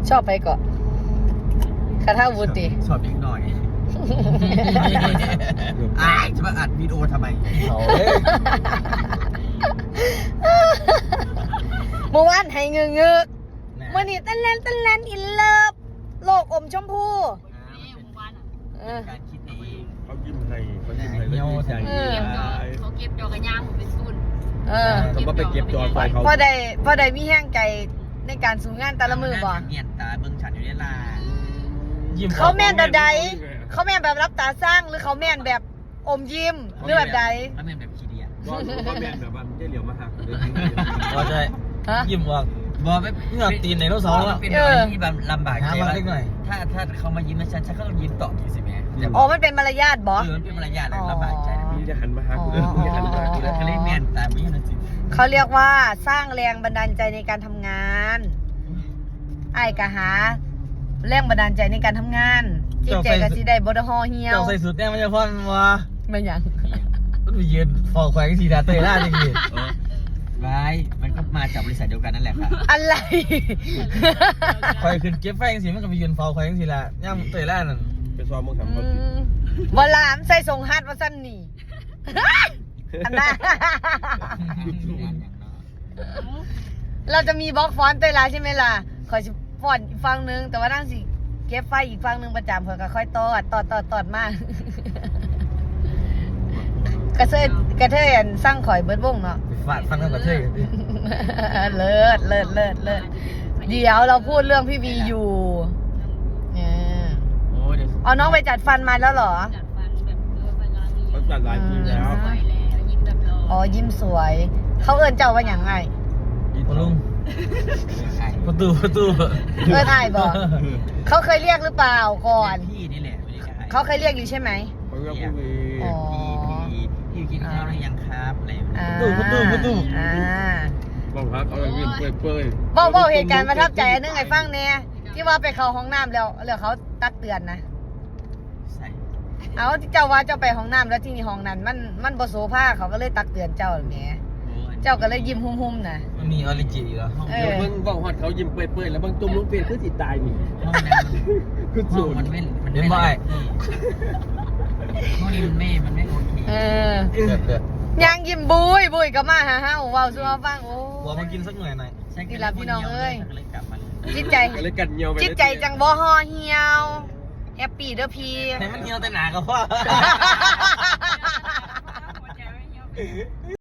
ຊອບໃຜເກາະ? ຄາທາວຸດຕິ? ຊອບເດັກນ້ອຍ. ອ້າຍ ຈະມາອັດວິດີໂອທຳໄມ? ເຂົາເດ້. ມື້ວານໄຫ້ງຶກໆ ນະ ມື້ນີ້ຕະແລນຕະແລນ in love ໂລກອົມຊົມພູ. ເອີ ການຄິດເອງ ເຂົາຍິ້ມໃຫ້ ເຂົາຍິ້ມໃຫ້ ເອີ ເຂົາເກັບດອກ ເຂົາເກັບດອກກະຍ່າງໄປສູນ. ເອີ ເຂົາບໍ່ໄປເກັບດອກໃສ່ເຂົາ ພໍໄດ້ ພໍໄດ້ມີແຮງໃຈໃນການສູ້ງານແຕ່ລະມື້ບໍ່? ແມ່ນຕາເບິ່ງສັນຢູ່ເດ້ລະ. ຍິ້ມ ເຂົາແມ່ນແບບໃດ? ເຂົາແມ່ນແບບຫຼັບຕາສ້າງ ຫຼືເຂົາແມ່ນແບບ ອົມຍິ້ມ ຫຼືແບບໃດ? ເຂົາແມ່ນແບບຂີ້ດຽດ. ບໍ່ ເຂົາແມ່ນແບບວ່າມັນຈະຫຼຽວມາຫາກູເລີຍ. ບໍ່ໃຊ່ ຮະ? ຍິ້ມອອກ. ບໍ່ ແບບເຫືອກຕີນໄດໂນເສົາ. ເອີ ເປັນແບບທີ່ແບບລຳບາກໃຈວ່າ ຖ້າ ຖ້າເຂົາມາຍິ້ມໃຫ້ສັນ ສັນກະຕ້ອງຍິ້ມຕອບຈັ່ງຊີ້ແໝ. ອໍ ມັນເປັນມາລະຍາດບໍ່? ເອີ ມັນເປັນມາລະຍາດ ອໍ ລຳບາກໃຈ. ມີແຕ່ຫັນມາຫາກູເລີຍ ຫັນມາຫາກູເລີຍ. ກະເລີຍແມ່ນຕາມຢູ່ນັ້ນ. ເຂົາຮຽກວ່າສ້າງແຮງບັນດານໃຈໃນການທຳງານ. ອ້າຍກະຫາແຮງບັນດານໃຈໃນການທຳງານ. ຈິດໃຈກະຊິໄດ້ບໍ່ໄດ້ຫໍ່ຫ່ຽວ. ເຈົ້າໃສ່ຊຸດແນວມາຍາພອນບໍ່? ແມ່ນຫຍັງ? ມັນໄປຢືນເຝົ້າແຂວງສີດາເຕີຍລາດຕະກີ້. ເອີ ໄວ້ ມັນກໍມາຈາກບໍລິສັດດຽວກັນນັ້ນແຫຼະຄ່ະ. ອະໄລ? ຂ້ອຍຂຶ້ນເກັບໄຟຈັ່ງຊີ້ ມັນກໍໄປຢືນເຝົ້າແຂວງສີດາ ຍາມເຕີຍລາດນັ້ນ. ໄປຊອມເບິ່ງ ອືມ ບໍ່ລາມໃສ່ຊົງຮັດວ່າຊັ້ນນີ້. ອັນນັ້ນ ລາວຈະມີບລັອກຟອນເຕີຍລາດໃຊ່ໄໝລະ? ຂ້ອຍຊິຟ້ອນອີກຝັ່ງໜຶ່ງ ແຕ່ວ່ານາງຊິເກັບໄຟອີກຝັ່ງໜຶ່ງປະຈຳ ຂ້ອຍກະຄ່ອຍຕອດ ຕອດ ຕອດ ຕອດມາ. ກະເທີຍ ກະເທີຍອັນຊັງຂ້ອຍເບິດວົງເນາະ. ໄປຟາດຟັນກັບກະເທີຍ. ເລີດ ເລີດ ເລີດ ເລີດ. ດຽວລາວພູດເລື່ອງພີ່ວີຢູ່. ເອີ ໂອ້ຍ ເອົານ້ອງໄປຈັດຟັນມາແລ້ວເຫລອ? ເຂົາຈັດຫຼາຍປີແລ້ວ. ອໍ ຍິ້ມສວຍ. ເຂົາເອີ້ນເຈົ້າວ່າຫຍັງອ້າຍ? ພໍ່ລຸງ. ປະຕູ ປະຕູ. ເອີ້ນອ້າຍບໍ່? ເຂົາເຄີຍຮຽກຫຼືເປົ່າກ່ອນ? ເຂົາເຄີຍຮຽກຢູ່ໃຊ່ໄໝ? ເຂົາຮຽກພີ່ວີ. ອໍ ພີ່ ພີ່ ພີ່ກິນຂ້າວຫຼືຍັງຄັບ? ອາ ປະຕູ ປະຕູ ປະຕູ. ອາ ເວົ້າຫາເຂົາຍິ້ມເປີຍໆ. ເວົ້າ ເວົ້າເຫດການປະທັບໃຈອັນໜຶ່ງໃຫ້ຟັງແດ່ ທີ່ວ່າໄປເຂົ້າຫ້ອງນ້ຳແລ້ວ ແລ້ວເຂົາຕັກເຕືອນນະ. ໃສ? ເອົາ ເຈົ້າວ່າເຈົ້າໄປຫ້ອງນ້ຳ ແລ້ວທີນີ້ຫ້ອງນັ້ນມັນ ມັນບໍ່ໂສພາ ເຂົາກະເລີຍຕັກເຕືອນເຈົ້າແໝ. ໂອ້ ເຈົ້າກະເລີຍຍິ້ມຫຸ້ມໆນະ. ມັນມີອໍຣິຈິນອີກແລ້ວ. ເອີ ເບິ່ງເວົ້າຮອດເຂົາຍິ້ມເປີຍໆ ແລ້ວເບິ່ງຕຸ່ມລົງເຟສຄືຊິຕາຍນີ້. ຫ້ອງນັ້ນ ຄືສູນ ຫ້ອງມັນແມ່ນ ມັນແມ່ນ ເຫັນບໍ່ອ້າຍ? ຫ້ອງນີ້ມັນແມ່ນ ມັນແມ່ນໂອເຄ. ເອີ ຍ່າງຍິ້ມບຸ້ຍໆ ກະມາຫາເຮົາ ເວົ້າສູ່ເຮົາຟັງ. ໂອ້ ບໍ່ມາກິນສັກໜ່ວຍໜ້ອຍ. ນີ້ລະພີ່ນ້ອງເອີຍ ຈິດໃຈ ກະເລີຍກັນຍ່ຽວໄປ ຈິດໃຈຈັ່ງບໍ່ຫໍ່ຫ່ຽວ. ແຮບປີ້ເດີພີ່. ໃຫ້ມັນຫ່ຽວແຕ່ໜ້າກະພໍ.